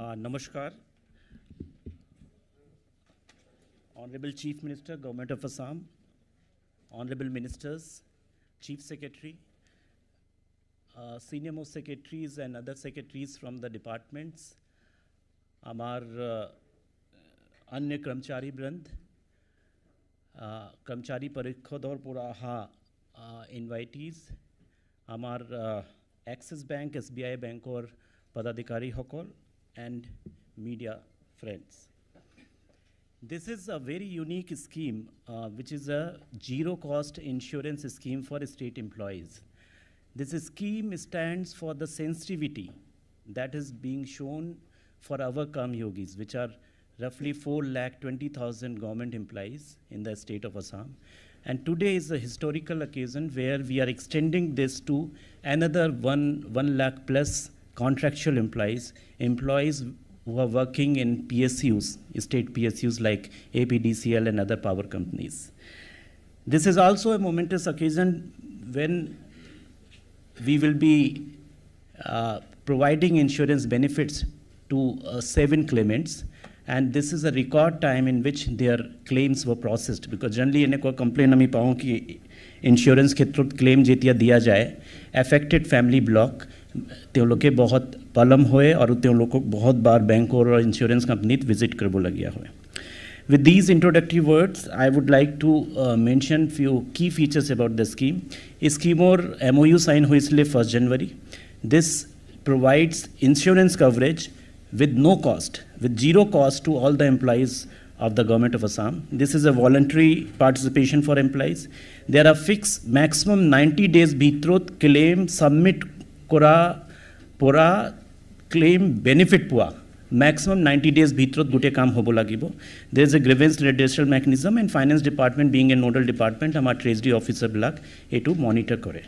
Namaskar. Honorable Chief Minister, Government of Assam, Honorable Ministers, Chief Secretary, senior most secretaries and other secretaries from the departments, আমাৰ অন্য কৰ্মচাৰী বৃন্দ, কৰ্মচাৰী পৰিষদৰ পৰা অহা ইনভাইটিজ, আমাৰ এক্সিছ বেংক, এছ বি আই বেংকৰ পদাধিকাৰীসকল and media friends. This is a very unique scheme, which is a zero cost insurance scheme for state employees. This scheme stands for the sensitivity that is being shown for our Karm Yogis, which are roughly 4,20,000 government employees in the state of Assam. And today is a historical occasion where we are extending this to another 1 lakh plus contractual employees, employees who are working in PSUs, state PSUs like APDCL and other power companies. This is also a momentous occasion when we will be providing insurance benefits to 7 claimants, and this is a record time in which their claims were processed, because generally এনেকুৱা complaint আমি পাওঁ কি insurance ক্ষেত্ৰত claim যেতিয়া দিয়া যায়, affected family block তেওঁলোকে বহুত পলম হয় আৰু তেওঁলোকক বহুত বাৰ বেংকৰ আৰু ইঞ্চুৰেঞ্চ কোম্পানীত ভিজিট কৰিবলগীয়া হয়। With these introductory words, I would like to mention few key features about the scheme. Schemeৰ MOU sign হৈছিলে 1st January. This provides insurance coverage with no cost, with zero cost to all the employees of the government of Assam. This is a voluntary participation for employees. There are fixed maximum 90 days ভিতৰত claim submit কৰা পৰা claim benefit পোৱা maximum 90 days ভিতৰত গোটেই কাম হ'ব লাগিব। There is a grievance redressal mechanism, and finance department being a nodal department, আমাৰ treasury officer বিলাক এইটো monitor কৰে।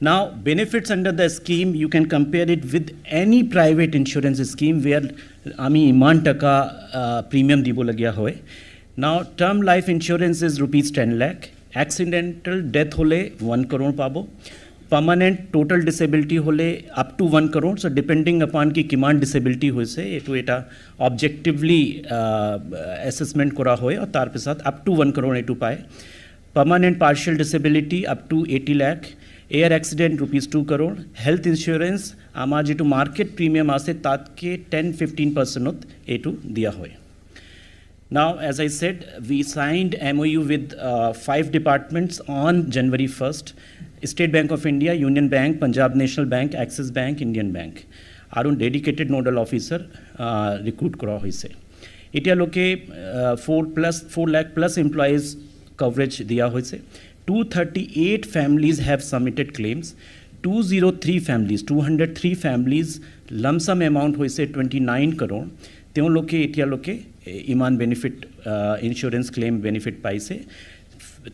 Now, benefits under the scheme, you can compare it with any private insurance scheme where আমি ইমান টাকা premium দিবলগীয়া হয়। Now, term life insurance is rupees 10 lakh. Accidental death হলে 1 crore পাব। Permanent total disability হলে up to 1 crore. So, depending upon কি কিমান disability হৈছে, এইটো এটা objectively assessment কৰা হয় আৰু তাৰপিছত up to 1 crore এইটো পায়। Permanent partial disability up to 80 lakh. Air accident rupees 2 crore. Health insurance আমাৰ যিটো market premium আছে তাতকে 10-15% এইটো দিয়া হয়। Now, as I said, we signed MOU with 5 departments on January 1st. State Bank of India, Union Bank, Punjab National Bank, Axis Bank, Indian Bank. আৰু dedicated nodal officer recruit কৰা হৈছে। এতিয়ালৈকে 4 lakh plus employees coverage দিয়া হৈছে। 238 families have submitted claims. 203 families, 203 families lump sum amount হৈছে 29 crore. তেওঁলোকে এতিয়ালৈকে ইমান benefit, insurance claim benefit পাইছে।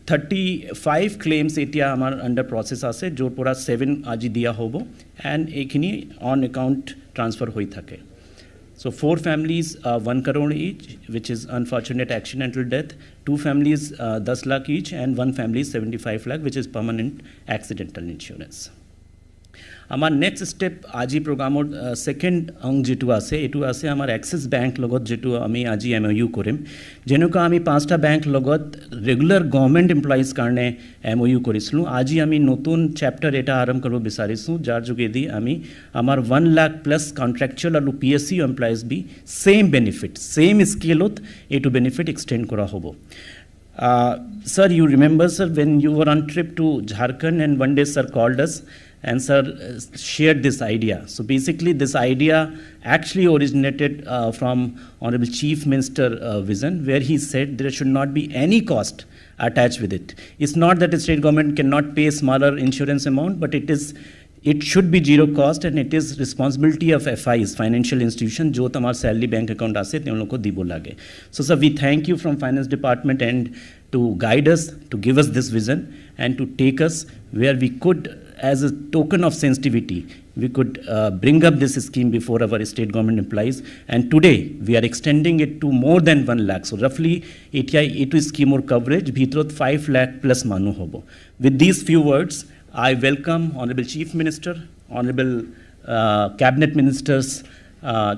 35 claims এতিয়া আমাৰ under process আছে, য'ৰ পৰা 7 আজি দিয়া হ'ব and এইখিনি on account transfer হৈ থাকে। So 4 families, 1 crore each, which is unfortunate accidental death. 2 families, 10 lakh each, and 1 family 75 lakh, which is permanent accidental insurance. আমাৰ নেক্সট ষ্টেপ আজি প্ৰগ্ৰামৰ ছেকেণ্ড অংগ যিটো আছে, এইটো আছে আমাৰ এক্সিছ বেংক লগত, যিটো আমি আজি এম অ' ইউ কৰিম। যেনেকুৱা আমি 5টা বেংক লগত ৰেগুলাৰ গভৰ্ণমেণ্ট এমপ্লয়িজ কাৰণে এম অ' ইউ কৰিছিলোঁ, আজি আমি নতুন চেপ্টাৰ এটা আৰম্ভ কৰিব বিচাৰিছোঁ, যাৰ যোগেদি আমি আমাৰ 1 লাখ প্লাছ কণ্ট্ৰেকচুৱেল আৰু P S U employees B same benefit, same স্কেলত এইটো বেনিফিট এক্সটেণ্ড কৰা হ'ব। Sir, you remember, sir, when you were on trip to Jharkhand and one day sir called us and sir shared this idea. So basically this idea actually originated from Honorable Chief Minister vision, where he said there should not be any cost attached with it. It's not that the state government cannot pay smaller insurance amount, but it should be zero cost, and it is responsibility of FIs, financial institution, য'ত আমাৰ salary bank account আছে, তেওঁলোকক দিব লাগে। So sir, we thank you from finance department and to guide us, to give us this vision, and to take us where we could, as a token of sensitivity, we could bring up this scheme before our state government employees. And today, we are extending it to more than 1 lakh. So roughly, ATI A2 scheme or coverage, ভিতৰত 5 lakh plus মানুহ হ'ব। With these few words, I welcome Honorable Chief Minister, Honorable Cabinet Ministers,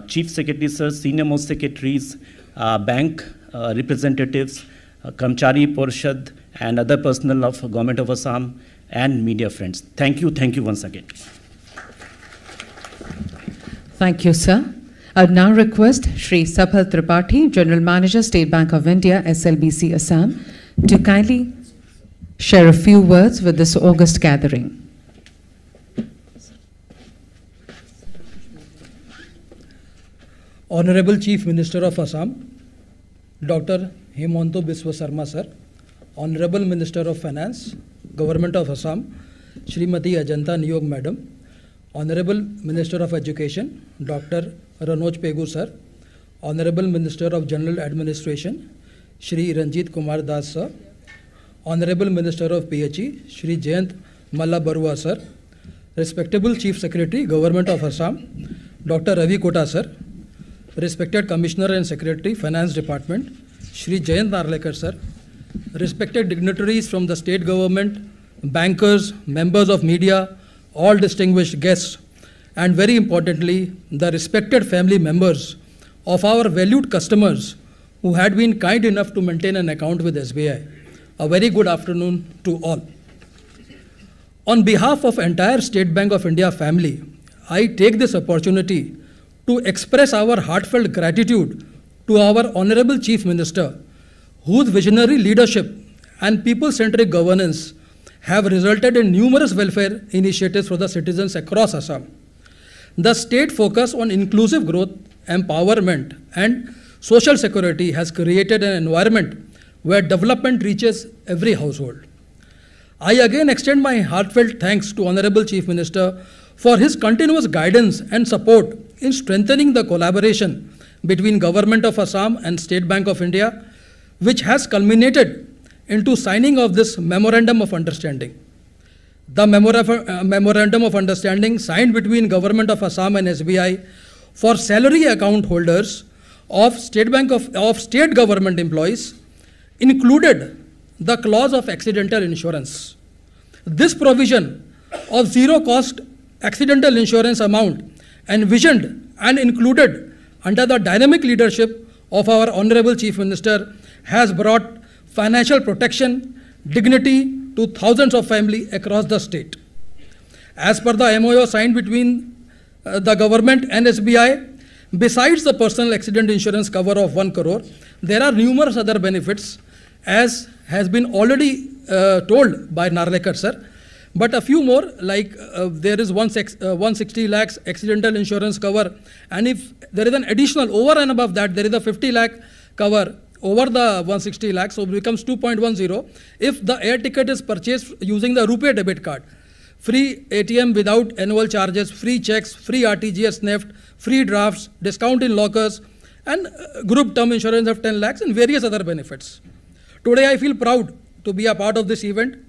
Chief Secretary sir, senior most secretaries, bank representatives, Karmachari Parishad, and other personnel of Government of Assam, and media friends. Thank you once again. Thank you, sir. I would now request Shri Sabhal Tripathi, General Manager, State Bank of India, SLBC, Assam, to kindly share a few words with this august gathering. Honorable Chief Minister of Assam, Dr. Himanta Biswa Sarma sir, Honorable Minister of Finance, Government of Assam, Shrimati Ajanta Neog Madam, Honorable Minister of Education, Dr. Ranoj Pegu sir, Honorable Minister of General Administration, Shri Ranjit Kumar Das sir, Honorable Minister of PHE, Shri Jayant Malla Barua sir, Respectable Chief Secretary, Government of Assam, Dr. Ravi Kota sir, Respected Commissioner and Secretary, Finance Department, Shri Jayant Narlekar sir, respected dignitaries from the state government, bankers, members of media, all distinguished guests, and very importantly, the respected family members of our valued customers who had been kind enough to maintain an account with SBI. A very good afternoon to all. On behalf of entire State Bank of India family, I take this opportunity to express our heartfelt gratitude to our Honorable Chief Minister, whose visionary leadership and people-centric governance have resulted in numerous welfare initiatives for the citizens across Assam. The state focus on inclusive growth, empowerment, and social security has created an environment where development reaches every household. I again extend my heartfelt thanks to Honorable Chief Minister for his continuous guidance and support in strengthening the collaboration between Government of Assam and State Bank of India, which has culminated into signing of this Memorandum of Understanding. The Memorandum of Understanding signed between Government of Assam and SBI for salary account holders of State Bank of state government employees included the clause of accidental insurance. This provision of zero cost accidental insurance amount envisioned and included under the dynamic leadership of our Honorable Chief Minister has brought financial protection, dignity to thousands of families across the state. As per the MOU signed between the government and SBI, besides the personal accident insurance cover of 1 crore, there are numerous other benefits, as has been already told by Narlekar sir. But a few more, like there is 160 lakhs accidental insurance cover, and if there is an additional over and above that, there is a 50 lakh cover over the 160 lakhs, so it becomes 2.10 if the air ticket is purchased using the RuPay debit card. Free ATM without annual charges, free checks, free RTGS NEFT, free drafts, discount in lockers, and group term insurance of 10 lakhs and various other benefits. Today I feel proud to be a part of this event,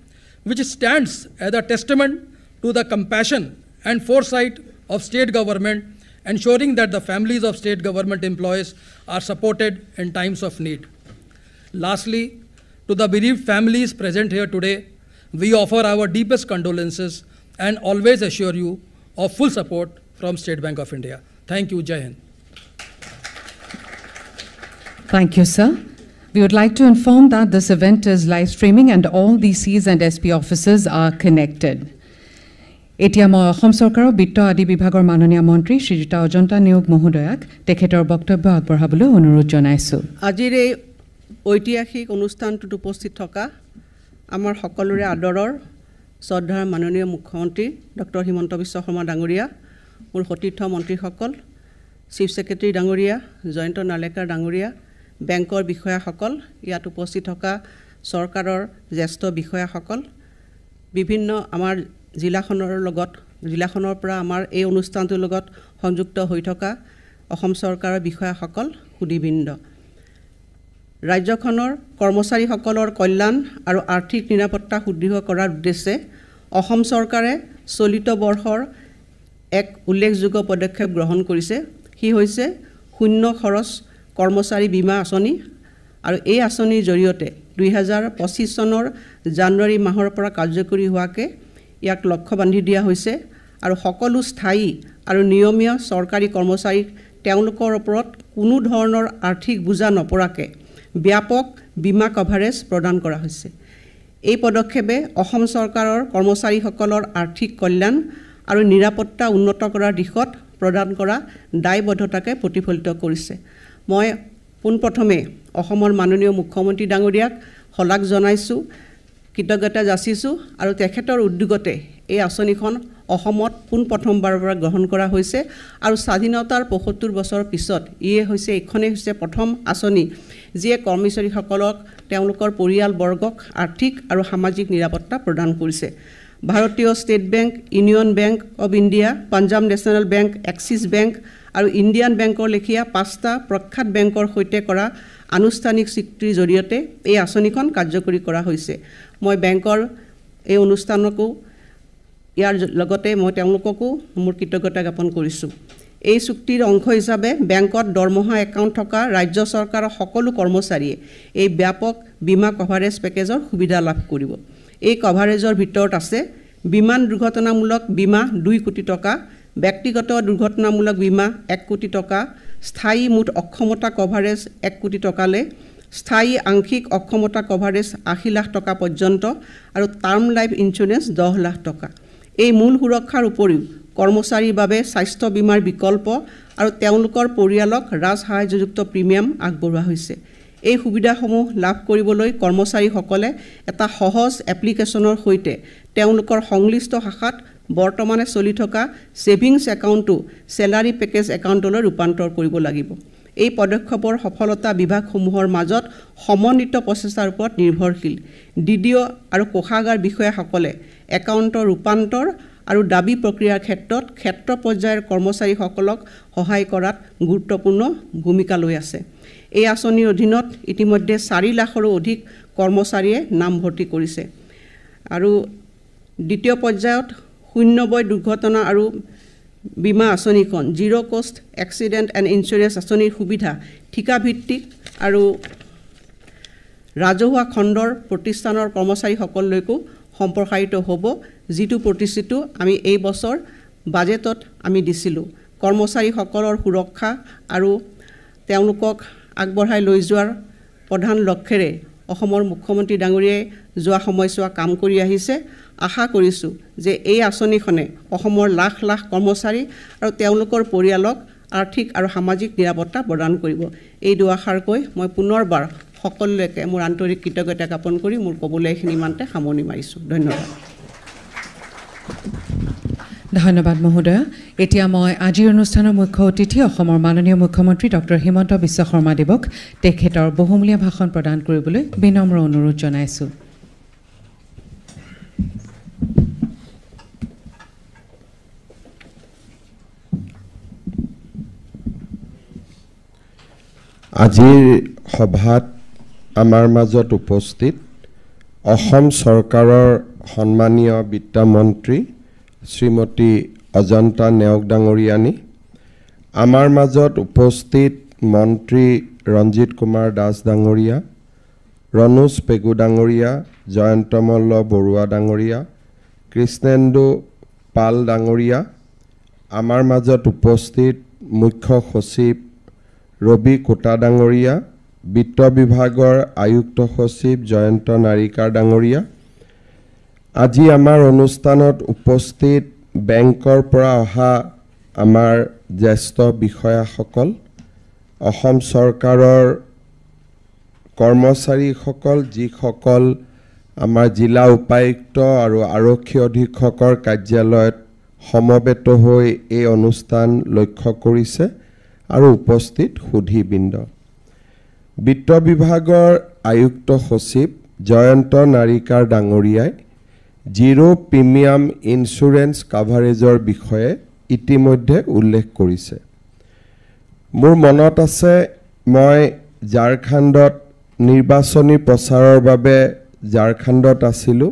which stands as a testament to the compassion and foresight of state government, ensuring that the families of state government employees are supported in times of need. Lastly, to the bereaved families present here today, we offer our deepest condolences and always assure you of full support from State Bank of India. Thank you. Jai Hind. Thank you, sir. We would like to inform that this event is live streaming and all DCs and SP offices are connected. এতিয়া মই অসম চৰকাৰৰ বিত্ত আদি বিভাগৰ মাননীয় মন্ত্ৰী শ্ৰীযুতা অজন্তা নেওগ মহোদয়াক তেখেতৰ বক্তব্য আগবঢ়াবলৈ অনুৰোধ জনাইছোঁ। আজিৰ এই ঐতিহাসিক অনুষ্ঠানটোত উপস্থিত থকা আমাৰ সকলোৰে আদৰৰ শ্ৰদ্ধাৰ মাননীয় মুখ্যমন্ত্ৰী ডক্টৰ হিমন্ত বিশ্ব শৰ্মা ডাঙৰীয়া, মোৰ সতীৰ্থ মন্ত্ৰীসকল, চিফ ছেক্ৰেটাৰী ডাঙৰীয়া, জয়ন্ত নাৰ্লেকাৰ ডাঙৰীয়া, বেংকৰ বিষয়াসকল, ইয়াত উপস্থিত থকা চৰকাৰৰ জ্যেষ্ঠ বিষয়াসকল, বিভিন্ন আমাৰ জিলাখনৰ লগত, জিলাখনৰ পৰা আমাৰ এই অনুষ্ঠানটোৰ লগত সংযুক্ত হৈ থকা অসম চৰকাৰৰ বিষয়াসকল, সুধীবৃন্দ, ৰাজ্যখনৰ কৰ্মচাৰীসকলৰ কল্যাণ আৰু আৰ্থিক নিৰাপত্তা সুদৃঢ় কৰাৰ উদ্দেশ্যে অসম চৰকাৰে চলিত বৰ্ষৰ এক উল্লেখযোগ্য পদক্ষেপ গ্ৰহণ কৰিছে। সি হৈছে শূন্য খৰচ কৰ্মচাৰী বীমা আঁচনি, আৰু এই আঁচনিৰ জৰিয়তে 2025 চনৰ জানুৱাৰী মাহৰ পৰা কাৰ্যকৰী হোৱাকৈ ইয়াক লক্ষ্য বান্ধি দিয়া হৈছে আৰু সকলো স্থায়ী আৰু নিয়মীয়া চৰকাৰী কৰ্মচাৰীক তেওঁলোকৰ ওপৰত কোনো ধৰণৰ আৰ্থিক বোজা নপৰাকৈ ব্যাপক বীমা কভাৰেজ প্ৰদান কৰা হৈছে। এই পদক্ষেপে অসম চৰকাৰৰ কৰ্মচাৰীসকলৰ আৰ্থিক কল্যাণ আৰু নিৰাপত্তা উন্নত কৰাৰ দিশত প্ৰদান কৰা দায়বদ্ধতাকে প্ৰতিফলিত কৰিছে। মই পোনপ্ৰথমে অসমৰ মাননীয় মুখ্যমন্ত্ৰী ডাঙৰীয়াক শলাগ জনাইছোঁ, কৃতজ্ঞতা যাচিছোঁ আৰু তেখেতৰ উদ্যোগতে এই আঁচনিখন অসমত পোনপ্ৰথমবাৰৰ পৰা গ্ৰহণ কৰা হৈছে আৰু স্বাধীনতাৰ ৭৫ বছৰৰ পিছত এইখনেই হৈছে প্ৰথম আঁচনি যিয়ে কৰ্মচাৰীসকলক তেওঁলোকৰ পৰিয়ালবৰ্গক আৰ্থিক আৰু সামাজিক নিৰাপত্তা প্ৰদান কৰিছে। ভাৰতীয় state bank, union bank of India, Punjab national bank, Axis bank আৰু ইণ্ডিয়ান বেংকৰ লেখীয়া ৫টা প্ৰখ্যাত বেংকৰ সৈতে কৰা আনুষ্ঠানিক চুক্তিৰ জৰিয়তে এই আঁচনিখন কাৰ্যকৰী কৰা হৈছে। মই বেংকৰ এই অনুষ্ঠানকো ইয়াৰ লগতে মই তেওঁলোককো মোৰ কৃতজ্ঞতা জ্ঞাপন কৰিছোঁ। এই চুক্তিৰ অংশ হিচাপে বেংকত দৰমহা একাউণ্ট থকা ৰাজ্য চৰকাৰৰ সকলো কৰ্মচাৰীয়ে এই ব্যাপক বীমা কভাৰেজ পেকেজৰ সুবিধা লাভ কৰিব। এই কভাৰেজৰ ভিতৰত আছে বিমান দুৰ্ঘটনামূলক বীমা ২ কোটি টকা, ব্যক্তিগত দুৰ্ঘটনামূলক বীমা ১ কোটি টকা, স্থায়ী মুঠ অক্ষমতা কভাৰেজ ১ কোটি টকালৈ, স্থায়ী আংশিক অক্ষমতা কভাৰেজ ৮০ লাখ টকা পৰ্যন্ত আৰু টাৰ্ম লাইফ ইঞ্চুৰেঞ্চ ১০ লাখ টকা। এই মূল সুৰক্ষাৰ উপৰিও কৰ্মচাৰীৰ বাবে স্বাস্থ্য বীমাৰ বিকল্প আৰু তেওঁলোকৰ পৰিয়ালক ৰাজসাহায্যযুক্ত প্ৰিমিয়াম আগবঢ়োৱা হৈছে। এই সুবিধাসমূহ লাভ কৰিবলৈ কৰ্মচাৰীসকলে এটা সহজ এপ্লিকেশ্যনৰ সৈতে তেওঁলোকৰ সংশ্লিষ্ট শাখাত বৰ্তমানে চলি থকা ছেভিংছ একাউণ্টটো চেলাৰী পেকেজ একাউণ্টলৈ ৰূপান্তৰ কৰিব লাগিব। এই পদক্ষেপৰ সফলতা বিভাগসমূহৰ মাজত সমন্বিত প্ৰচেষ্টাৰ ওপৰত নিৰ্ভৰশীল। ডিডিঅ' আৰু কোষাগাৰ বিষয়াসকলে একাউণ্টৰ ৰূপান্তৰ আৰু দাবী প্ৰক্ৰিয়াৰ ক্ষেত্ৰত ক্ষেত্ৰ পৰ্যায়ৰ কৰ্মচাৰীসকলক সহায় কৰাত গুৰুত্বপূৰ্ণ ভূমিকা লৈ আছে। এই আঁচনিৰ অধীনত ইতিমধ্যে ৪ লাখৰো অধিক কৰ্মচাৰীয়ে নামভৰ্তি কৰিছে। আৰু দ্বিতীয় পৰ্যায়ত শূন্য ব্যয় দুৰ্ঘটনা আৰু বীমা আঁচনিখন zero' cost accident and insurance আঁচনিৰ সুবিধা ঠিকাভিত্তিক আৰু ৰাজহুৱা খণ্ডৰ প্ৰতিষ্ঠানৰ কৰ্মচাৰীসকললৈকো সম্প্ৰসাৰিত হ'ব, যিটো প্ৰতিশ্ৰুতি আমি এই বছৰ বাজেটত আমি দিছিলোঁ। কৰ্মচাৰীসকলৰ সুৰক্ষা আৰু তেওঁলোকক আগবঢ়াই লৈ যোৱাৰ প্ৰধান লক্ষ্যেৰে অসমৰ মুখ্যমন্ত্ৰী ডাঙৰীয়াই যোৱা সময়ছোৱা কাম কৰি আহিছে। আশা কৰিছোঁ যে এই আঁচনিখনে অসমৰ লাখ লাখ কৰ্মচাৰী আৰু তেওঁলোকৰ পৰিয়ালক আৰ্থিক আৰু সামাজিক নিৰাপত্তা প্ৰদান কৰিব। এই দুআষাৰ কৈ মই পুনৰবাৰ সকলোলৈকে মোৰ আন্তৰিক কৃতজ্ঞতা জ্ঞাপন কৰি মোৰ ক'বলৈ এইখিনি ইমানতে সামৰণি মাৰিছোঁ। ধন্যবাদ। ধন্যবাদ মহোদয়া। এতিয়া মই আজিৰ অনুষ্ঠানৰ মুখ্য অতিথি অসমৰ মাননীয় মুখ্যমন্ত্ৰী ডক্টৰ হিমন্ত বিশ্ব শৰ্মাদেৱক তেখেতৰ বহুমূলীয়া ভাষণ প্ৰদান কৰিবলৈ বিনম্ৰ অনুৰোধ জনাইছোঁ। আজিৰ সভাত আমাৰ মাজত উপস্থিত অসম চৰকাৰৰ সন্মানীয় বিত্তমন্ত্ৰী শ্ৰীমতী অজন্তা নেওগ ডাঙৰীয়ানী, আমাৰ মাজত উপস্থিত মন্ত্ৰী ৰঞ্জিত কুমাৰ দাস ডাঙৰীয়া, ৰণোজ পেগু ডাঙৰীয়া, জয়ন্ত মল্ল বৰুৱা ডাঙৰীয়া, কৃষ্ণেন্দু পাল ডাঙৰীয়া, আমাৰ মাজত উপস্থিত মুখ্য সচিব ৰবি কোটা ডাঙৰীয়া, বিত্ত বিভাগৰ আয়ুক্ত সচিব জয়ন্ত নাৰিকাৰ ডাঙৰীয়া, আজি আমাৰ অনুষ্ঠানত উপস্থিত বেংকৰ পৰা অহা আমাৰ জ্যেষ্ঠ বিষয়াসকল, অসম চৰকাৰৰ কৰ্মচাৰীসকল, যিসকল আমাৰ জিলা উপায়ুক্ত আৰু আৰক্ষী অধীক্ষকৰ কাৰ্যালয়ত সমবেত হৈ এই অনুষ্ঠান লক্ষ্য কৰিছে আৰু উপস্থিত সুধীবৃন্দ, বিত্ত বিভাগৰ আয়ুক্ত সচিব জয়ন্ত নাৰিকাৰ ডাঙৰীয়াই জিৰ' প্ৰিমিয়াম ইঞ্চুৰেঞ্চ কাভাৰেজৰ বিষয়ে ইতিমধ্যে উল্লেখ কৰিছে। মোৰ মনত আছে মই ঝাৰখণ্ডত নিৰ্বাচনী প্ৰচাৰৰ বাবে ঝাৰখণ্ডত আছিলোঁ।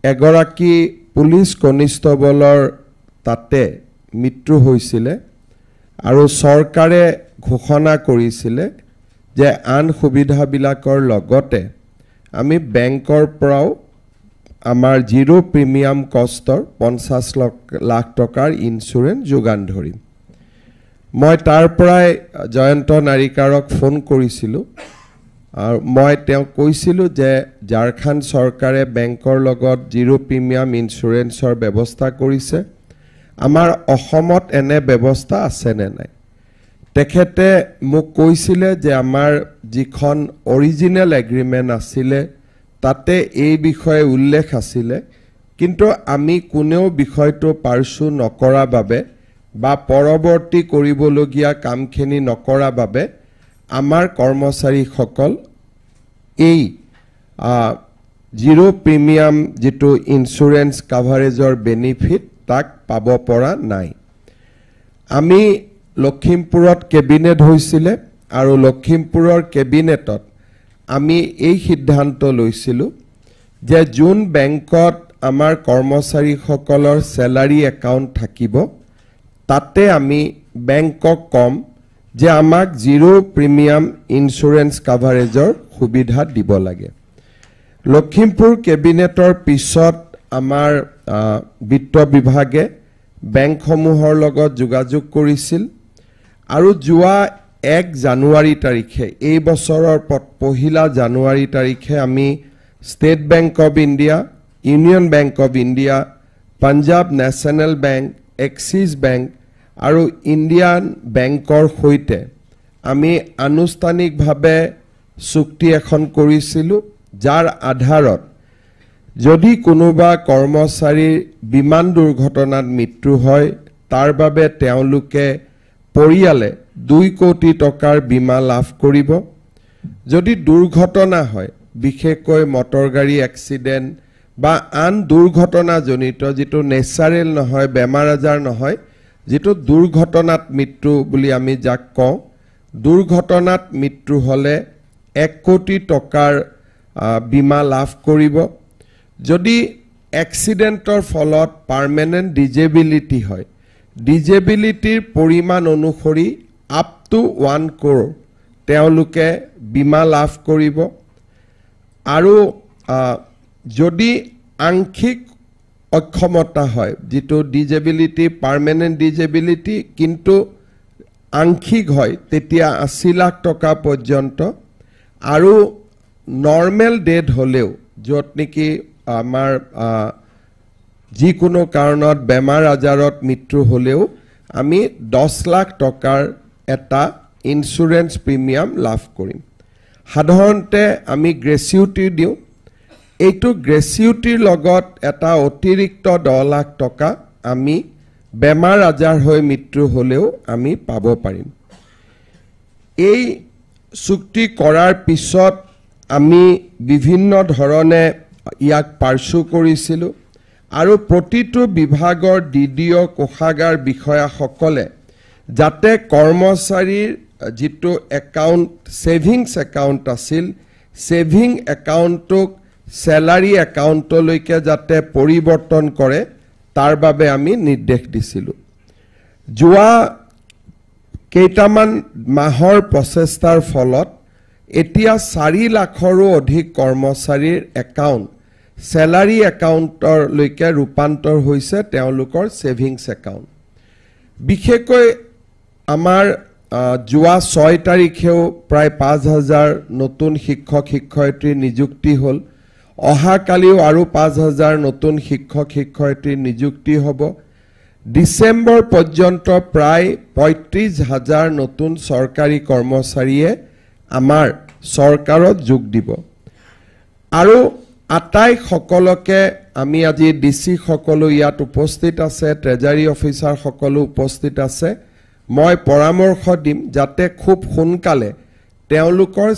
এগৰাকী পুলিচ কনিষ্টবলৰ তাতে মৃত্যু হৈছিলে আৰু চৰকাৰে ঘোষণা কৰিছিলে যে আন সুবিধাবিলাকৰ লগতে আমি বেংকৰ পৰাও আমাৰ জিৰ' প্ৰিমিয়াম কষ্টৰ 50 লাখ টকাৰ ইঞ্চুৰেঞ্চ যোগান ধৰিম। মই তাৰ পৰাই জয়ন্ত নাৰিকাৰক ফোন কৰিছিলোঁ আৰু মই তেওঁক কৈছিলোঁ যে ঝাৰখণ্ড চৰকাৰে বেংকৰ লগত জিৰ' প্ৰিমিয়াম ইঞ্চুৰেঞ্চৰ ব্যৱস্থা কৰিছে, আমাৰ অসমত এনে ব্যৱস্থা আছেনে নাই। তেখেতে মোক কৈছিলে যে আমাৰ যিখন অৰিজিনেল এগ্ৰিমেণ্ট আছিলে তাতে এই বিষয়ে উল্লেখ আছিলে, কিন্তু আমি কোনেও বিষয়টো পাৰ্চু নকৰা বাবে বা পৰৱৰ্তী কৰিবলগীয়া কামখিনি নকৰা বাবে আমাৰ কৰ্মচাৰীসকল এই জিৰ' প্ৰিমিয়াম যিটো ইঞ্চুৰেঞ্চ কাভাৰেজৰ বেনিফিট তাক পাব পৰা নাই। আমি লখিমপুৰত কেবিনেট হৈছিলে আৰু লখিমপুৰৰ কেবিনেটত আমি এই সিদ্ধান্ত লৈছিলোঁ যে যোন বেংকত আমাৰ কৰ্মচাৰীসকলৰ চেলাৰী একাউণ্ট থাকিব তাতে আমি বেংকক ক'ম যে আমাক জিৰ' প্ৰিমিয়াম ইঞ্চুৰেঞ্চ কাভাৰেজৰ সুবিধা দিব লাগে। লখিমপুৰ কেবিনেটৰ পিছত আমাৰ বিত্ত বিভাগে বেংকসমূহৰ লগত যোগাযোগ কৰিছিল আৰু যোৱা 1 জানুৱাৰী তাৰিখে, এই বছৰৰ 1 জানুৱাৰী তাৰিখে আমি State Bank of India, Union Bank of India, Punjab National Bank, Axis Bank আৰু ইণ্ডিয়ান বেংকৰ সৈতে আমি আনুষ্ঠানিকভাৱে চুক্তি এখন কৰিছিলোঁ, যাৰ আধাৰত যদি কোনোবা কৰ্মচাৰীৰ বিমান দুৰ্ঘটনাত মৃত্যু হয় তাৰ বাবে তেওঁলোকে পৰিয়ালে 2 কোটি টকাৰ বীমা লাভ কৰিব। যদি দুৰ্ঘটনা হয়, বিশেষকৈ মটৰ গাড়ী এক্সিডেণ্ট বা আন দুৰ্ঘটনাজনিত যিটো নেচাৰেল নহয়, বেমাৰ আজাৰ নহয়, যিটো দুৰ্ঘটনাত মৃত্যু বুলি আমি যাক কওঁ, দুৰ্ঘটনাত মৃত্যু হ'লে 1 কোটি টকাৰ বীমা লাভ কৰিব। যদি এক্সিডেণ্টৰ ফলত পাৰ্মানেণ্ট ডিজেবিলিটি হয়, ডিজেবিলিটিৰ পৰিমাণ অনুসৰি আপ টু 1 ক্ৰ'ৰ তেওঁলোকে বীমা লাভ কৰিব। আৰু যদি আংশিক অক্ষমতা হয়, যিটো ডিজেবিলিটি পাৰ্মানেণ্ট ডিজেবিলিটি কিন্তু আংশিক হয়, তেতিয়া 80 লাখ টকা পৰ্যন্ত, আৰু নৰ্মেল ডেথ হ'লেও য'ত নেকি আমাৰ যিকোনো কাৰণত বেমাৰ আজাৰত মৃত্যু হ'লেও আমি 10 লাখ টকাৰ এটা ইঞ্চুৰেঞ্চ প্ৰিমিয়াম লাভ কৰিম। সাধাৰণতে আমি গ্ৰেচিউটি দিওঁ, এইটো গ্ৰেচিউটিৰ লগত এটা অতিৰিক্ত 10 লাখ টকা আমি বেমাৰ আজাৰ হৈ মৃত্যু হ'লেও আমি পাব পাৰিম। এই চুক্তি কৰাৰ পিছত আমি বিভিন্ন ধৰণে ইয়াক পাৰ্চু কৰিছিলোঁ আৰু প্ৰতিটো বিভাগৰ DDO কোষাগাৰ বিষয়াসকলে যাতে কৰ্মচাৰীৰ যিটো একাউণ্ট, ছেভিংছ একাউণ্ট আছিল, ছেভিং একাউণ্টটোক চেলাৰী একাউণ্টলৈকে যাতে পৰিৱৰ্তন কৰে তাৰ বাবে আমি নিৰ্দেশ দিছিলোঁ। যোৱা কেইটামান মাহৰ প্ৰচেষ্টাৰ ফলত এতিয়া 4 লাখৰো অধিক কৰ্মচাৰীৰ একাউণ্ট চেলাৰী একাউণ্টৰলৈকে ৰূপান্তৰ হৈছে তেওঁলোকৰ ছেভিংছ একাউণ্ট। বিশেষকৈ আমাৰ যোৱা 6 তাৰিখেও প্ৰায় 5000 নতুন শিক্ষক শিক্ষয়িত্ৰী নিযুক্তি হ'ল, অহাকালিও আৰু 5000 নতুন শিক্ষক শিক্ষয়িত্ৰী নিযুক্তি হ'ব। ডিচেম্বৰ পৰ্যন্ত প্ৰায় 35,000 নতুন চৰকাৰী কৰ্মচাৰীয়ে আমাৰ চৰকাৰত যোগ দিব। আৰু আটাইসকলকে আমি আজি ডিচি সকলো ইয়াত উপস্থিত আছে, ট্ৰেজাৰী অফিচাৰ সকলো উপস্থিত আছে, মই পৰামৰ্শ দিম যাতে খুব সোনকালে তেওঁলোকৰ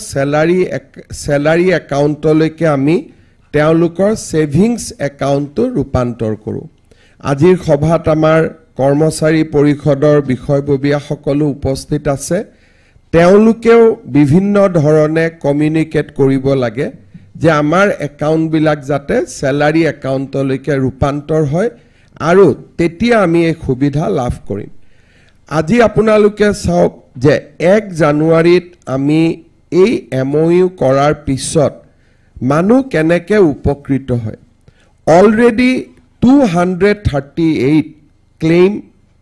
চেলাৰী একাউণ্টলৈকে আমি তেওঁলোকৰ ছেভিংছ একাউণ্টটো ৰূপান্তৰ কৰোঁ। আজিৰ সভাত আমাৰ কৰ্মচাৰী পৰিষদৰ বিষয়ববীয়াসকলো উপস্থিত আছে, তেওঁলোকেও বিভিন্ন ধৰণে কমিউনিকেট কৰিব লাগে যে আমাৰ একাউণ্টবিলাক যাতে চেলাৰী একাউণ্টলৈকে ৰূপান্তৰ হয় আৰু তেতিয়া আমি এই সুবিধা লাভ কৰিম। আজি আপোনালোকে চাওক যে 1 জানুৱাৰীত আমি এই MOU কৰাৰ পিছত মানুহ কেনেকৈ উপকৃত হয়। অলৰেডি 238 ক্লেইম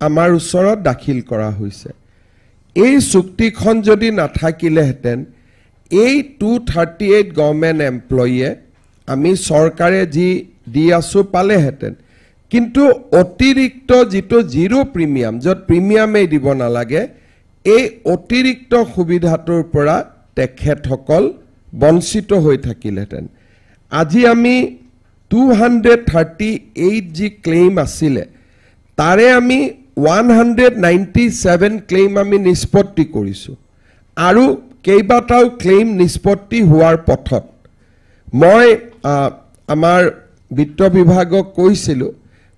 আমাৰ ওচৰত দাখিল কৰা হৈছে। এই চুক্তিখন যদি নাথাকিলেহেঁতেন এই 238 গভৰ্ণমেণ্ট এমপ্লয়ীয়ে আমি চৰকাৰে যি দি আছোঁ পালেহেঁতেন, কিন্তু অতিৰিক্ত যিটো জিৰ' প্ৰিমিয়াম, য'ত প্ৰিমিয়ামেই দিব নালাগে, এই অতিৰিক্ত সুবিধাটোৰ পৰা তেখেতসকল বঞ্চিত হৈ থাকিলহেঁতেন। আজি আমি 238 যি ক্লেইম আছিলে তাৰে আমি 197 ক্লেইম আমি নিষ্পত্তি কৰিছোঁ আৰু কেইবাটাও ক্লেইম নিষ্পত্তি হোৱাৰ পথত। মই আমাৰ বিত্ত বিভাগক কৈছিলোঁ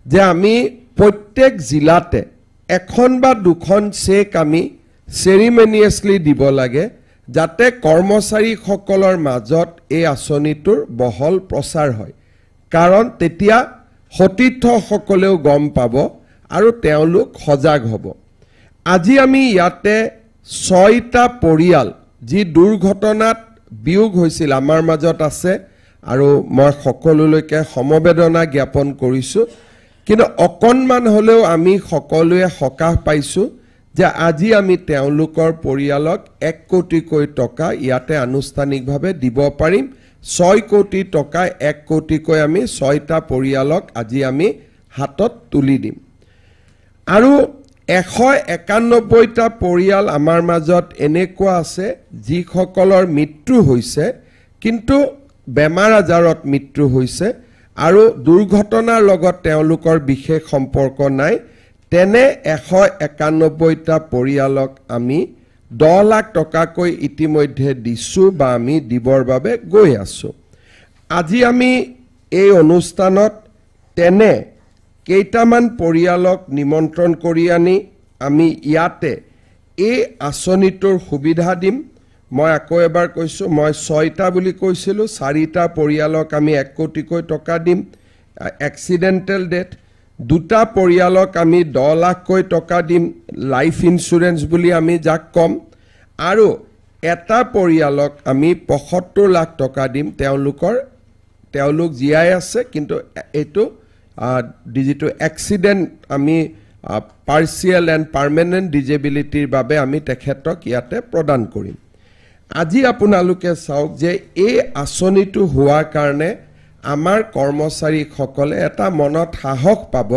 যে আমি প্ৰত্যেক জিলাতে এখন বা দুখন চেক আমি চেৰিমনিয়াছলি দিব লাগে, যাতে কৰ্মচাৰীসকলৰ মাজত এই আঁচনিটোৰ বহল প্ৰচাৰ হয়, কাৰণ তেতিয়া সতীৰ্থসকলেও গম পাব আৰু তেওঁলোক সজাগ হ'ব। আজি আমি ইয়াতে 6টা পৰিয়াল যি দুৰ্ঘটনাত বিয়োগ হৈছিল আমাৰ মাজত আছে আৰু মই সকলোলৈকে সমবেদনা জ্ঞাপন কৰিছোঁ, কিন্তু অকণমান হ'লেও আমি সকলোৱে সকাহ পাইছোঁ যে আজি আমি তেওঁলোকৰ পৰিয়ালক 1 কোটিকৈ টকা ইয়াতে আনুষ্ঠানিকভাৱে দিব পাৰিম। 6 কোটি টকা 1 কোটিকৈ আমি 6টা পৰিয়ালক আজি আমি হাতত তুলি দিম। আৰু 191টা পৰিয়াল আমাৰ মাজত এনেকুৱা আছে যিসকলৰ মৃত্যু হৈছে, কিন্তু বেমাৰ আজাৰত মৃত্যু হৈছে আৰু দুৰ্ঘটনাৰ লগত তেওঁলোকৰ বিশেষ সম্পৰ্ক নাই, তেনে 191টা পৰিয়ালক আমি 10 লাখ টকাকৈ ইতিমধ্যে দিছোঁ বা আমি দিবৰ বাবে গৈ আছোঁ। আজি আমি এই অনুষ্ঠানত তেনে কেইটামান পৰিয়ালক নিমন্ত্ৰণ কৰি আনি আমি ইয়াতে এই আঁচনিটোৰ সুবিধা দিম। মই আকৌ এবাৰ কৈছোঁ, মই 6টা বুলি কৈছিলোঁ, 4টা পৰিয়ালক আমি 1 কোটিকৈ টকা দিম এক্সিডেণ্টেল ডেথ, 2টা পৰিয়ালক আমি 10 লাখকৈ টকা দিম লাইফ ইঞ্চুৰেঞ্চ বুলি আমি যাক ক'ম, আৰু এটা পৰিয়ালক আমি 75 লাখ টকা দিম। তেওঁলোক জীয়াই আছে, কিন্তু এইটো যিটো এক্সিডেণ্ট আমি পাৰ্চিয়েল এণ্ড পাৰ্মানেণ্ট ডিজেবিলিটিৰ বাবে আমি তেখেতক ইয়াতে প্ৰদান কৰিম। আজি আপোনালোকে চাওক যে এই আঁচনিটো হোৱাৰ কাৰণে আমাৰ কৰ্মচাৰীসকলে এটা মনত সাহস পাব।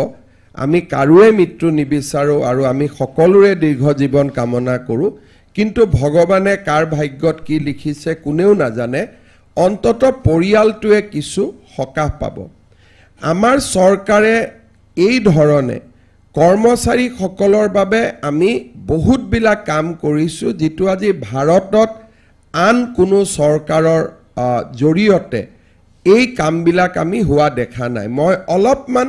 আমি কাৰোৱে মৃত্যু নিবিচাৰোঁ আৰু আমি সকলোৰে দীৰ্ঘ জীৱন কামনা কৰোঁ, কিন্তু ভগৱানে কাৰ ভাগ্যত কি লিখিছে কোনেও নাজানে। অন্ততঃ পৰিয়ালটোৱে কিছু সকাহ পাব। আমাৰ চৰকাৰে এই ধৰণে কৰ্মচাৰীসকলৰ বাবে আমি বহুতবিলাক কাম কৰিছোঁ, যিটো আজি ভাৰতত আন কোনো চৰকাৰৰ জৰিয়তে এই কামবিলাক আমি হোৱা দেখা নাই। মই অলপমান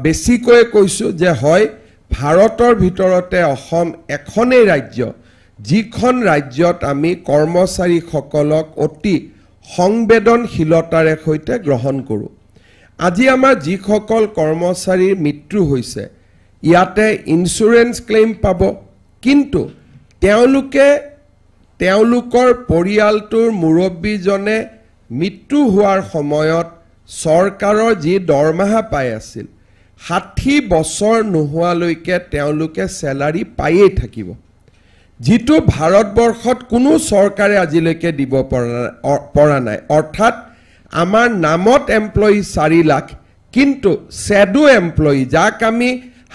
বেছিকৈ কৈছোঁ যে হয় ভাৰতৰ ভিতৰতে অসম এখনেই ৰাজ্য যিখন ৰাজ্যত আমি কৰ্মচাৰীসকলক অতি সংবেদনশীলতাৰে সৈতে গ্ৰহণ কৰোঁ। আজি আমাৰ যিসকল কৰ্মচাৰীৰ মৃত্যু হৈছে ইয়াতে ইঞ্চুৰেঞ্চ ক্লেইম পাব, কিন্তু তেওঁলোকে তেওঁলোকৰ পৰিয়ালটোৰ মুৰব্বীজনে মৃত্যু হোৱাৰ সময়ত চৰকাৰৰ যি দৰমহা পাই আছিল 60 বছৰ নোহোৱালৈকে তেওঁলোকে চেলাৰী পায়েই থাকিব, যিটো ভাৰতবৰ্ষত কোনো চৰকাৰে আজিলৈকে দিব পৰা নাই। অৰ্থাৎ আমাৰ নামত এমপ্লয়ী 4 লাখ, কিন্তু শ্বেডো এমপ্লয়ী যাক আমি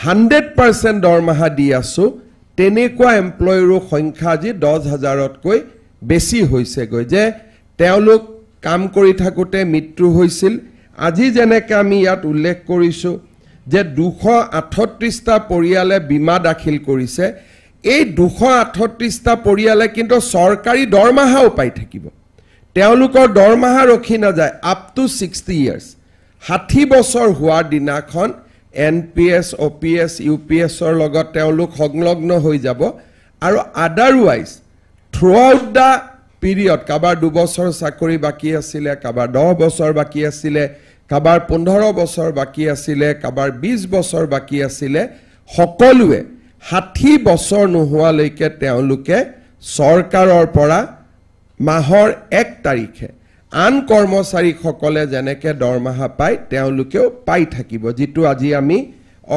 100% দৰমহা দি আছোঁ তেনেকুৱা এমপ্লয়ীৰো সংখ্যা আজি 10,000তকৈ বেছি হৈছেগৈ, যে তেওঁলোক কাম কৰি থাকোঁতে মৃত্যু হৈছিল। আজি যেনেকৈ আমি ইয়াত উল্লেখ কৰিছোঁ যে 238টা পৰিয়ালে বীমা দাখিল কৰিছে, এই 238টা পৰিয়ালে কিন্তু চৰকাৰী দৰমহাও পাই থাকিব, তেওঁলোকৰ দৰমহা ৰখি নাযায় আপ টু 60 ইয়াৰ্ছ। 60 বছৰ হোৱাৰ দিনাখন N P S, O P S, U P এছৰ লগত তেওঁলোক সংলগ্ন হৈ যাব আৰু otherwise through out the period কাৰোবাৰ 2 বছৰ চাকৰি বাকী আছিলে, কাৰোবাৰ 10 বছৰ বাকী আছিলে, কাৰোবাৰ 15 বছৰ বাকী আছিলে, কাৰোবাৰ 20 বছৰ বাকী আছিলে, সকলোৱে 60 বছৰ নোহোৱালৈকে তেওঁলোকে চৰকাৰৰ পৰা মাহৰ 1 তাৰিখে আন কৰ্মচাৰীসকলে যেনেকৈ দৰমহা পায় তেওঁলোকেও পাই থাকিব, যিটো আজি আমি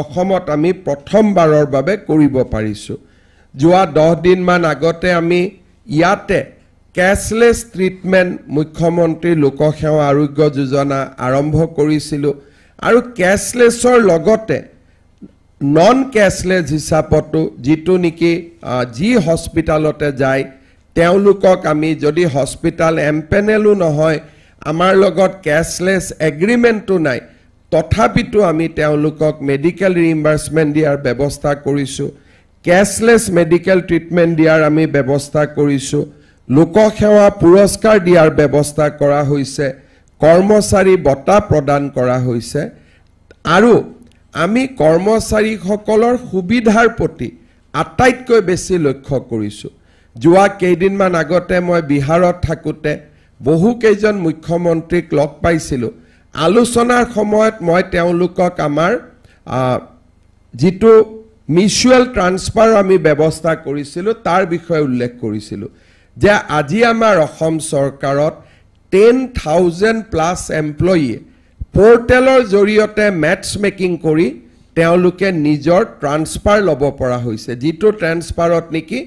অসমত আমি প্ৰথমবাৰৰ বাবে কৰিব পাৰিছোঁ। যোৱা 10 দিনমান আগতে আমি ইয়াতে কেছলেছ ট্ৰিটমেণ্ট মুখ্যমন্ত্ৰী লোকসেৱা আৰোগ্য যোজনা আৰম্ভ কৰিছিলোঁ আৰু কেছলেছৰ লগতে নন কেছলেছ হিচাপতো যিটো নেকি যি হস্পিটেলতে যায় তেওঁলোকক আমি যদি হস্পিটেল এম্পেনেলো নহয়, আমাৰ লগত কেছলেছ এগ্ৰিমেণ্টো নাই, তথাপিতো আমি তেওঁলোকক মেডিকেল ৰিইম্বাৰ্চমেণ্ট দিয়াৰ ব্যৱস্থা কৰিছোঁ, কেছলেছ মেডিকেল ট্ৰিটমেণ্ট দিয়াৰ আমি ব্যৱস্থা কৰিছোঁ, লোকসেৱা পুৰস্কাৰ দিয়াৰ ব্যৱস্থা কৰা হৈছে, কৰ্মচাৰী বঁটা প্ৰদান কৰা হৈছে আৰু আমি কৰ্মচাৰীসকলৰ সুবিধাৰ প্ৰতি আটাইতকৈ বেছি লক্ষ্য কৰিছোঁ। যোৱা কেইদিনমান আগতে মই বিহাৰত থাকোঁতে বহুকেইজন মুখ্যমন্ত্ৰীক লগ পাইছিলোঁ। আলোচনাৰ সময়ত মই তেওঁলোকক আমাৰ যিটো মিউচুৱেল ট্ৰান্সফাৰ আমি ব্যৱস্থা কৰিছিলোঁ তাৰ বিষয়ে উল্লেখ কৰিছিলোঁ যে আজি আমাৰ অসম চৰকাৰত 10,000 প্লাছ এমপ্লয়ীয়ে পৰ্টেলৰ জৰিয়তে মেটচ মেকিং কৰি তেওঁলোকে নিজৰ ট্ৰান্সফাৰ ল'ব পৰা হৈছে, যিটো ট্ৰান্সফাৰত নেকি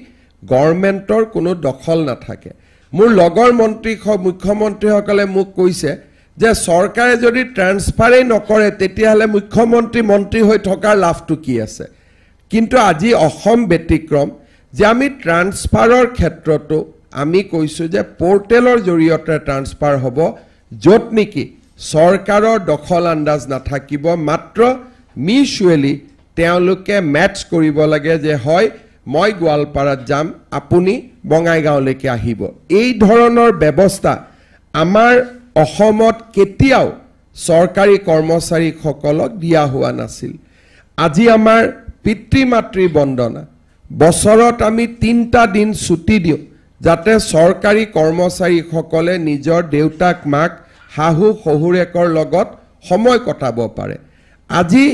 গভৰ্ণমেণ্টৰ কোনো দখল নাথাকে। মোৰ লগৰ মন্ত্ৰী মুখ্যমন্ত্ৰীসকলে মোক কৈছে যে চৰকাৰে যদি ট্ৰান্সফাৰেই নকৰে তেতিয়াহ'লে মুখ্যমন্ত্ৰী মন্ত্ৰী হৈ থকাৰ লাভটো কি আছে। কিন্তু আজি অসম ব্যতিক্ৰম যে আমি ট্ৰান্সফাৰৰ ক্ষেত্ৰতো আমি কৈছোঁ যে পৰ্টেলৰ জৰিয়তে ট্ৰান্সফাৰ হ'ব, য'ত নেকি চৰকাৰৰ দখল আন্দাজ নাথাকিব, মাত্ৰ মিউচুৱেলি তেওঁলোকে মেটচ কৰিব লাগে যে হয় মই গোৱালপাৰাত যাম, আপুনি বঙাইগাঁৱলৈকে আহিব। এই ধৰণৰ ব্যৱস্থা আমাৰ অসমত কেতিয়াও চৰকাৰী কৰ্মচাৰীসকলক দিয়া হোৱা নাছিল। আজি আমাৰ পিতৃ মাতৃ বন্দনা বছৰত আমি 3টা দিন ছুটি দিওঁ যাতে চৰকাৰী কৰ্মচাৰীসকলে নিজৰ দেউতাক মাক শাহু শহুৰেকৰ লগত সময় কটাব পাৰে। আজি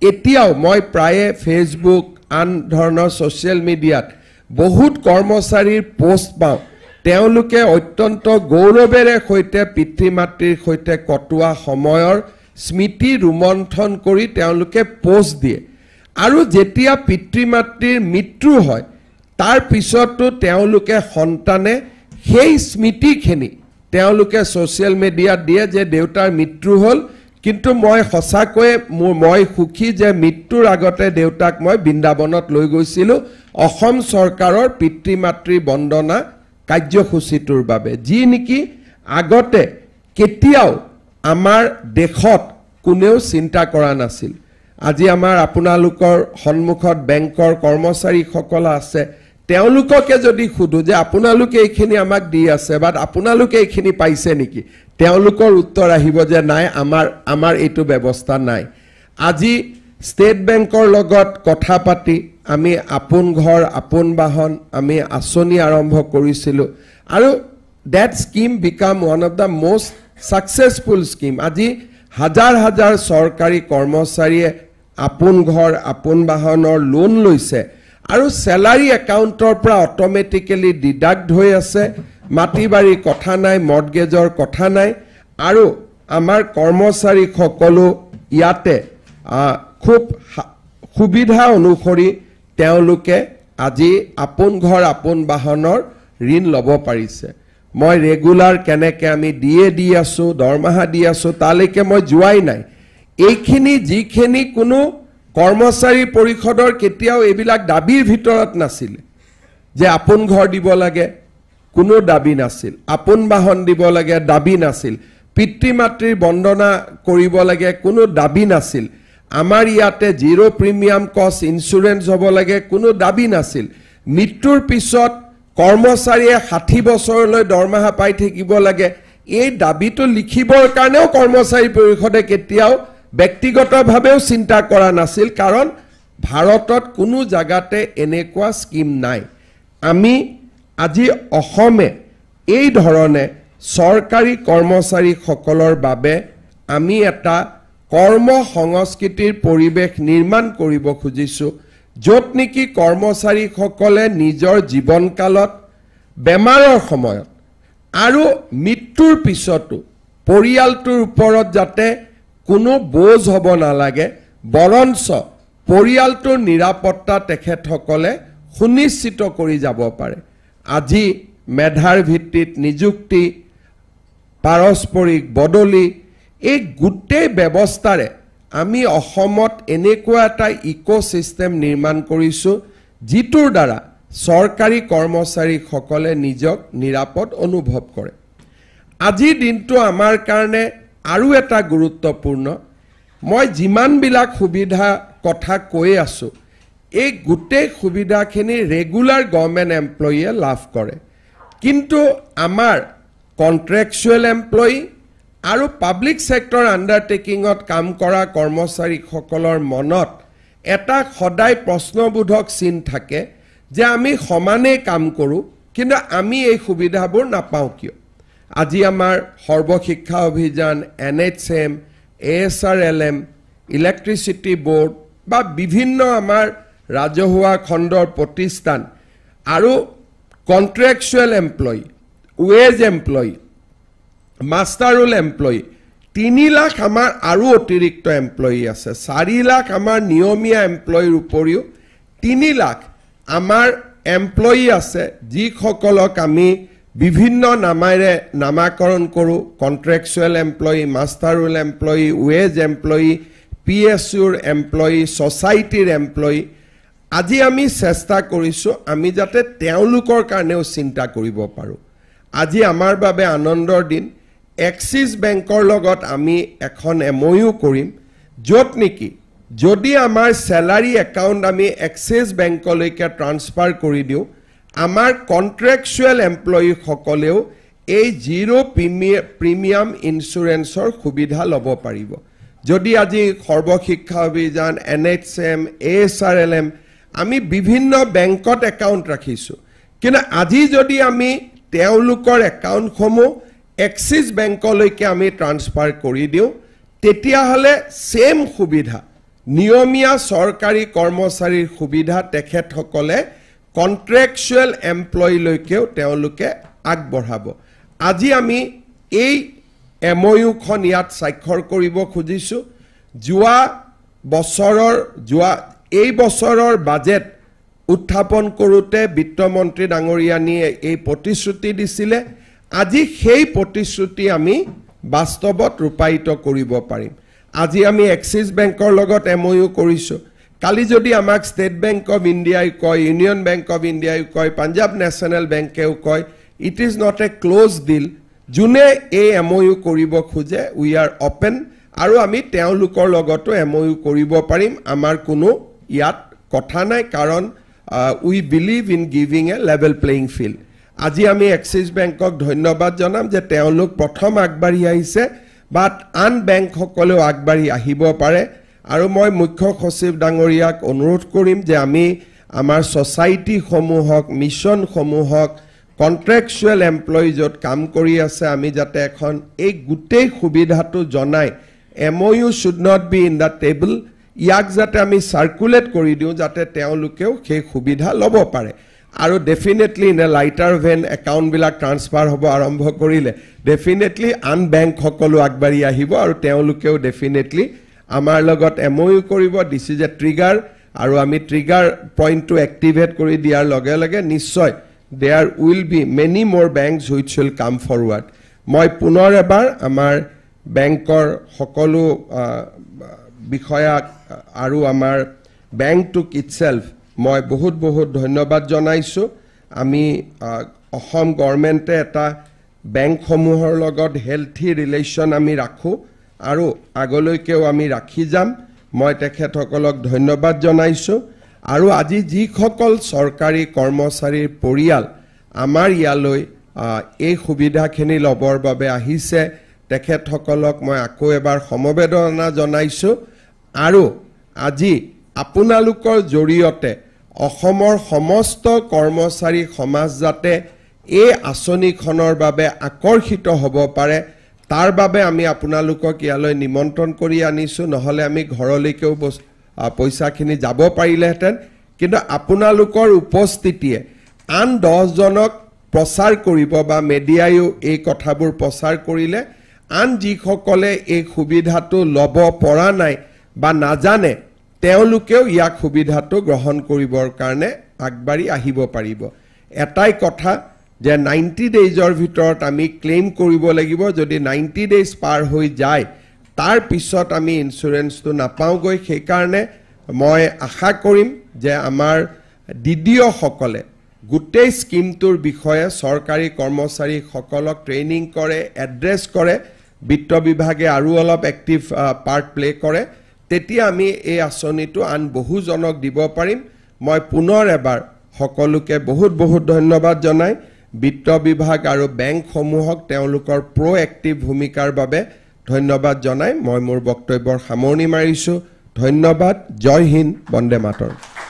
এতিয়াও মই প্ৰায়ে ফেচবুক আন ধৰণৰ ছ'চিয়েল মিডিয়াত বহুত কৰ্মচাৰীৰ পোষ্ট পাওঁ, তেওঁলোকে অত্যন্ত গৌৰৱেৰে সৈতে পিতৃ মাতৃৰ সৈতে কটোৱা সময়ৰ স্মৃতি ৰোমন্থন কৰি তেওঁলোকে পোষ্ট দিয়ে। আৰু যেতিয়া পিতৃ মাতৃৰ মৃত্যু হয় তাৰ পিছতো তেওঁলোকে সন্তানে সেই স্মৃতিখিনি তেওঁলোকে ছ'চিয়েল মিডিয়াত দিয়ে যে দেউতাৰ মৃত্যু হ'ল, কিন্তু মই সঁচাকৈয়ে মই সুখী যে মৃত্যুৰ আগতে দেউতাক মই বৃন্দাবনত লৈ গৈছিলোঁ অসম চৰকাৰৰ পিতৃ মাতৃ বন্দনা কাৰ্যসূচীটোৰ বাবে, যি নেকি আগতে কেতিয়াও আমাৰ দেশত কোনেও চিন্তা কৰা নাছিল। আজি আমাৰ আপোনালোকৰ সন্মুখত বেংকৰ কৰ্মচাৰীসকল আছে, তেওঁলোককে যদি সোধোঁ যে আপোনালোকে এইখিনি আমাক দি আছে বাট আপোনালোকে এইখিনি পাইছে নেকি, তেওঁলোকৰ উত্তৰ আহিব যে নাই, আমাৰ এইটো ব্যৱস্থা নাই। আজি ষ্টেট বেংকৰ লগত কথা পাতি আমি আপোন ঘৰ আপোন বাহন আমি আঁচনি আৰম্ভ কৰিছিলোঁ আৰু that scheme become one of the most successful scheme. আজি হাজাৰ হাজাৰ চৰকাৰী কৰ্মচাৰীয়ে আপোন ঘৰ আপোন বাহনৰ লোন লৈছে আৰু চেলাৰী একাউণ্টৰ পৰা অট'মেটিকেলি ডিডাক্ট হৈ আছে, মাটি বাৰীৰ কথা নাই, মৰ্টগেজৰ কথা নাই। আৰু আমাৰ কৰ্মচাৰীসকলো ইয়াতে খুব সুবিধা অনুসৰি তেওঁলোকে আজি আপোন ঘৰ আপোন বাহনৰ ঋণ ল'ব পাৰিছে। মই ৰেগুলাৰ কেনেকৈ আমি দিয়ে দি আছোঁ, দৰমহা দি আছোঁ, তালৈকে মই যোৱাই নাই। এইখিনি যিখিনি কোনো কৰ্মচাৰী পৰিষদৰ কেতিয়াও এইবিলাক দাবীৰ ভিতৰত নাছিলে যে আপোন ঘৰ দিব লাগে, কোনো দাবী নাছিল, আপোন বাহন দিব লাগে দাবী নাছিল, পিতৃ মাতৃৰ বন্দনা কৰিব লাগে কোনো দাবী নাছিল, আমাৰ ইয়াতে জিৰ' প্ৰিমিয়াম কষ্ট ইঞ্চুৰেঞ্চ হ'ব লাগে কোনো দাবী নাছিল, মৃত্যুৰ পিছত কৰ্মচাৰীয়ে 60 বছৰলৈ দৰমহা পাই থাকিব লাগে এই দাবীটো লিখিবৰ কাৰণেও কৰ্মচাৰী পৰিষদে কেতিয়াও ব্যক্তিগতভাৱেও চিন্তা কৰা নাছিল, কাৰণ ভাৰতত কোনো জাগাতে এনেকুৱা স্কীম নাই। আমি আজি অসমে এই ধৰণে চৰকাৰী কৰ্মচাৰীসকলৰ বাবে আমি এটা কৰ্ম সংস্কৃতিৰ পৰিৱেশ নিৰ্মাণ কৰিব খুজিছোঁ, য'ত নেকি কৰ্মচাৰীসকলে নিজৰ জীৱনকালত বেমাৰৰ সময়ত আৰু মৃত্যুৰ পিছতো পৰিয়ালটোৰ ওপৰত যাতে কোনো বোজ হ'ব নালাগে, বৰঞ্চ পৰিয়ালটোৰ নিৰাপত্তা তেখেতসকলে সুনিশ্চিত কৰি যাব পাৰে। আজি মেধাৰ ভিত্তিত নিযুক্তি, পাৰস্পৰিক বদলি, এই গোটেই ব্যৱস্থাৰে আমি অসমত এনেকুৱা এটা ইক'ছিষ্টেম নিৰ্মাণ কৰিছোঁ যিটোৰ দ্বাৰা চৰকাৰী কৰ্মচাৰীসকলে নিজক নিৰাপদ অনুভৱ কৰে। আজিৰ দিনটো আমাৰ কাৰণে আৰু এটা গুৰুত্বপূৰ্ণ। মই যিমানবিলাক সুবিধা কথা কৈ আছোঁ, এই গোটেই সুবিধাখিনি ৰেগুলাৰ গভৰ্ণমেণ্ট এমপ্লয়ীয়ে লাভ কৰে, কিন্তু আমাৰ কণ্ট্ৰেকচুৱেল এমপ্লয়ী আৰু পাব্লিক ছেক্টৰ আণ্ডাৰটেকিঙত কাম কৰা কৰ্মচাৰীসকলৰ মনত এটা সদায় প্ৰশ্নবোধক চিন থাকে যে আমি সমানেই কাম কৰোঁ, কিন্তু আমি এই সুবিধাবোৰ নাপাওঁ কিয়? আজি আমাৰ সৰ্বশিক্ষা অভিযান, NHM, ASRLM, electricity board বা বিভিন্ন আমাৰ ৰাজহুৱা খণ্ডৰ প্ৰতিষ্ঠান আৰু contractual employee, wage employee, muster roll employee, 3 lakh আমাৰ আৰু অতিৰিক্ত এমপ্লয়ী আছে। 4 লাখ আমাৰ নিয়মীয়া এমপ্লয়ীৰ উপৰিও 3 লাখ আমাৰ এমপ্লয়ী আছে যিসকলক আমি বিভিন্ন নামেৰে নামাকৰণ কৰোঁ। Contractual employee, muster roll employee, wage employee, PSUৰ employee, ছ'চাইটিৰ এমপ্লয়ী। আজি আমি চেষ্টা কৰিছোঁ আমি যাতে তেওঁলোকৰ কাৰণেও চিন্তা কৰিব পাৰোঁ। আজি আমাৰ বাবে আনন্দৰ দিন। এক্সিছ বেংকৰ লগত আমি এখন MOU কৰিম, য'ত নেকি যদি আমাৰ চেলাৰী একাউণ্ট আমি এক্সিছ বেংকলৈকে ট্ৰান্সফাৰ কৰি দিওঁ, আমাৰ কণ্ট্ৰেকচুৱেল এমপ্লয়ীসকলেও এই জিৰ' প্ৰিমিয়াম ইঞ্চুৰেঞ্চৰ সুবিধা ল'ব পাৰিব। যদি আজি সৰ্বশিক্ষা অভিযান, NHM, ASRLM আমি বিভিন্ন বেংকত একাউণ্ট ৰাখিছোঁ, কিন্তু আজি যদি আমি তেওঁলোকৰ একাউণ্টসমূহ এক্সিছ বেংকলৈকে আমি ট্ৰান্সফাৰ কৰি দিওঁ, তেতিয়াহ'লে ছেম সুবিধা, নিয়মীয়া চৰকাৰী কৰ্মচাৰীৰ সুবিধা তেখেতসকলে কণ্ট্ৰেকচুৱেল এমপ্লয়ীলৈকেও তেওঁলোকে আগবঢ়াব। আজি আমি এই MOUখন ইয়াত স্বাক্ষৰ কৰিব খুজিছোঁ। যোৱা এই বছৰৰ বাজেট উত্থাপন কৰোঁতে বিত্তমন্ত্ৰী ডাঙৰীয়ানীয়ে এই প্ৰতিশ্ৰুতি দিছিলে। আজি সেই প্ৰতিশ্ৰুতি আমি বাস্তৱত ৰূপায়িত কৰিব পাৰিম। আজি আমি এক্সিছ বেংকৰ লগত MOU কৰিছোঁ। কালি যদি আমাক ষ্টেট বেংক অফ ইণ্ডিয়াই কয়, ইউনিয়ন বেংক অফ ইণ্ডিয়াই কয়, পাঞ্জাৱ নেশ্যনেল বেংকেও কয়, it is not a close deal. যোনে এই MOU কৰিব খোজে, we are open আৰু আমি তেওঁলোকৰ লগতো MOU কৰিব পাৰিম। আমাৰ কোনো ইয়াত কথা নাই, কাৰণ we believe in giving a level playing field. আজি আমি এক্সিছ বেংকক ধন্যবাদ জনাম যে তেওঁলোক প্ৰথম আগবাঢ়ি আহিছে, বাট আন বেংকসকলেও আগবাঢ়ি আহিব পাৰে। আৰু মই মুখ্য সচিব ডাঙৰীয়াক অনুৰোধ কৰিম যে আমি আমাৰ ছ'চাইটিসমূহক, মিছনসমূহক, কণ্ট্ৰেকচুৱেল এমপ্লয়ী য'ত কাম কৰি আছে, আমি যাতে এখন এই গোটেই সুবিধাটো জনাই MOU should not be in the table, ইয়াক যাতে আমি চাৰ্কুলেট কৰি দিওঁ যাতে তেওঁলোকেও সেই সুবিধা ল'ব পাৰে। আৰু definitely in a lighter vein একাউণ্টবিলাক transfer হ'ব আৰম্ভ কৰিলে ডেফিনেটলি আন বেংকসকলো আগবাঢ়ি আহিব আৰু তেওঁলোকেও ডেফিনেটলি আমাৰ লগত MOU কৰিব। This is a trigger আৰু আমি ট্ৰিগাৰ পইণ্টটো এক্টিভেট কৰি দিয়াৰ লগে লগে নিশ্চয় there will be many more banks which will come forward. মই পুনৰ এবাৰ আমাৰ বেংকৰ সকলো বিষয়াক আৰু আমাৰ বেংকটোক ইটছেল্ফ মই বহুত বহুত ধন্যবাদ জনাইছোঁ। আমি অসম গভৰ্ণমেণ্টে এটা বেংকসমূহৰ লগত হেল্থি ৰিলেশ্যন আমি ৰাখোঁ আৰু আগলৈকেও আমি ৰাখি যাম। মই তেখেতসকলক ধন্যবাদ জনাইছোঁ। আৰু আজি যিসকল চৰকাৰী কৰ্মচাৰীৰ পৰিয়াল আমাৰ ইয়ালৈ এই সুবিধাখিনি ল'বৰ বাবে আহিছে, তেখেতসকলক মই আকৌ এবাৰ সমবেদনা জনাইছোঁ। আৰু আজি আপোনালোকৰ জৰিয়তে অসমৰ সমস্ত কৰ্মচাৰী সমাজ যাতে এই আঁচনিখনৰ বাবে আকৰ্ষিত হ'ব পাৰে তাৰ বাবে আমি আপোনালোকক ইয়ালৈ নিমন্ত্ৰণ কৰি আনিছোঁ। নহ'লে আমি ঘৰলৈকেও পইচাখিনি যাব পাৰিলেহেঁতেন, কিন্তু আপোনালোকৰ উপস্থিতিয়ে আন 10জনক প্ৰচাৰ কৰিব বা মেডিয়াইও এই কথাবোৰ প্ৰচাৰ কৰিলে আন যিসকলে এই সুবিধাটো ল'ব পৰা নাই বা নাজানে তেওঁলোকেও ইয়াক সুবিধাটো গ্ৰহণ কৰিবৰ কাৰণে আগবাঢ়ি আহিব পাৰিব। এটাই কথা যে 90 ডেইজৰ ভিতৰত আমি ক্লেইম কৰিব লাগিব। যদি 90 ডেইজ পাৰ হৈ যায়, তাৰ পিছত আমি ইঞ্চুৰেঞ্চটো নাপাওঁগৈ। সেইকাৰণে মই আশা কৰিম যে আমাৰ ডি ডি অ'সকলে গোটেই স্কীমটোৰ বিষয়ে চৰকাৰী কৰ্মচাৰীসকলক ট্ৰেইনিং কৰে, এড্ৰেছ কৰে, বিত্ত বিভাগে আৰু অলপ এক্টিভ পাৰ্ট প্লে' কৰে, তেতিয়া আমি এই আঁচনিটো আন বহুজনক দিব পাৰিম। মই পুনৰ এবাৰ সকলোকে বহুত বহুত ধন্যবাদ জনাই বিত্ত বিভাগ আৰু বেংকসমূহক তেওঁলোকৰ প্ৰ' এক্টিভ ভূমিকাৰ বাবে ধন্যবাদ জনাই মই মোৰ বক্তব্যৰ সামৰণি মাৰিছোঁ। ধন্যবাদ। জয় হিন্দ, বন্দে মাতৰম।